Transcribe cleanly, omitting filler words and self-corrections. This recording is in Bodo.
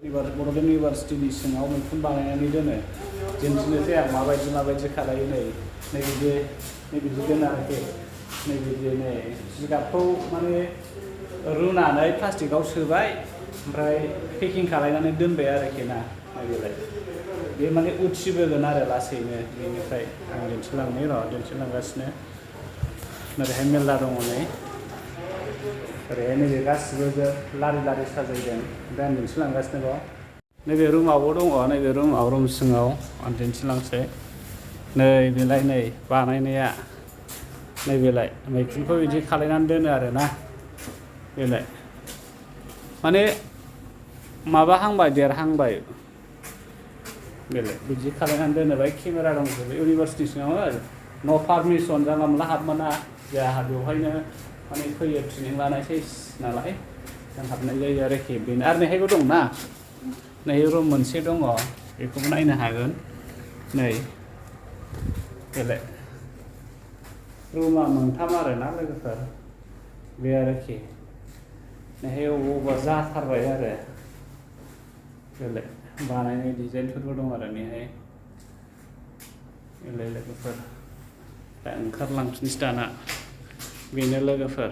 बड'लेण्ड इउनिभारसिटिनि सिङाव मैखुन बानायनानै दोनो दिन्थिनोसै आं माबायदि खालायो नैबिदि दोनो आरोखि नैबिदि नै जिगाबखौ माने रुनानै प्लास्टिकआव सोबाय ओमफ्राय पेकिं खालायनानै दोनबाय आरोखि ना नैबेलाय बे माने उथिबोगोन आरो लासैनो बेनिफ्राय आं दिन्थिलांगासिनो ओरैहाय मेरला दङ नै ओरैहाय नैबे गासिबो लारि साजायदों ओमफ्राय आं दिन्थिलांगासिनो दं नैबे रुमावबो दङ नैबे रुम सिङाव आं दिन्थिलांसै नैबेलाय नै बानायनाया नैबेलाय मैखुनखौ बिदि खालायनानै दोनो आरोना बेलाय माने माबाहांबाय देरहांबाय बेलाय बिदि खालायनानै दोनोबाय केमेरा दंजोबो इउनिभारसिटि सिङाव नो पारमिसन जानला मोनला हाबमोना जोंहा बेवहायनो माने फैयो ट्रेनिं लानायसै नालाय जों हाबनाय जायो आरोखि बेनो आरो नैहायबो दंना नै रुम मोनसे दङ बेखौबो नायनो हागोन नै बेलाय रुमा मोनथाम आरोना लोगोफोर बे आरोखि नैहाय अबावबा जाथारबाय आरो बेलाय बानायनाय डिजाइनफोरबो दं आरो नैहाय बेलाय लोगोफोर दा ओंखारलांफिनसै दाना बेनो लोगोफोर